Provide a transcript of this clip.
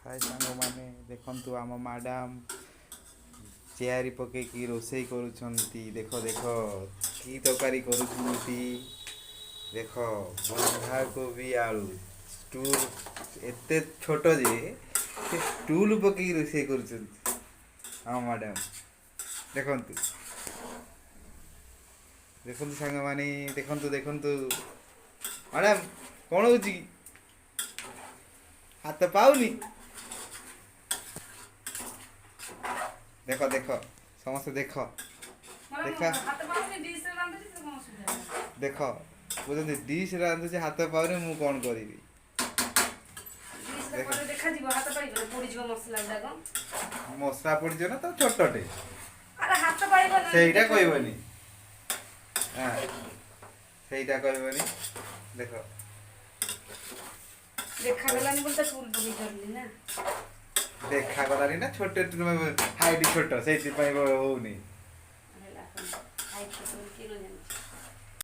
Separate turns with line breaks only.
ହାଏ ସାଙ୍ଗମାନେ, ଦେଖନ୍ତୁ ଆମ ମ୍ୟାଡ଼ାମ୍ ଚେୟାର ପକେଇକି ରୋଷେଇ କରୁଛନ୍ତି। ଦେଖ ଦେଖ, କି ତରକାରୀ କରୁଛନ୍ତି ଦେଖ। ବନ୍ଧାକୋବି ଆଳୁ। ଷ୍ଟୁଲ ଏତେ ଛୋଟ ଯେ ସେ ଷ୍ଟୁଲ ପକେଇକି ରୋଷେଇ କରୁଛନ୍ତି ଆମ ମ୍ୟାଡ଼ାମ୍। ଦେଖନ୍ତୁ ଦେଖନ୍ତୁ ସାଙ୍ଗମାନେ, ଦେଖନ୍ତୁ ଦେଖନ୍ତୁ। ମ୍ୟାଡ଼ାମ୍, କ'ଣ ହେଉଛି କି? ହାତ ପାଉନି। ଦେଖ ଦେଖ, ସମସ୍ତେ ଦେଖ। ଦେଖ।
ହାତ ପାଉନି, ଡିସ୍ରେ ରାନ୍ଧୁଛି ତ, କ'ଣ ଅସୁବିଧା ହେଲା?
ଦେଖ, କହୁଛନ୍ତି ଡିସ୍ ରାନ୍ଧୁଛି, ହାତ ପାଉନି, ମୁଁ କ'ଣ କରିବି?
ଡିସ୍ରେ
ଦେଖ।
କଲେ ଦେଖାଯିବ, ହାତ ପାଇବନି, ପୋଡ଼ିଯିବ ମସଲା ଗୁଡ଼ାକ।
ମସଲା ପଡ଼ିଯିବ ନା, ତ ଛୋଟଟେ।
ଆରେ, ହାତ ପାଇବ ନା।
ସେଇଟା କହିବନି। ହଁ, ସେଇଟା କହିବନି। ଦେଖ।
ଦେଖାଗଲାନି ବୋଲି ତ ଟୁଲ୍ ପକେଇ ଧରିଲି ନା।
ଦେଖାଗଲାନି ନା, ଛୋଟ, ହାଇଟ୍ ଛୋଟ, ସେଇଥିପାଇଁ ହଉନି।
ହେଲା, ହାଇଟ୍ ଛୋଟ ବୋଲି କିଏ ନ ଜାଣିଛି?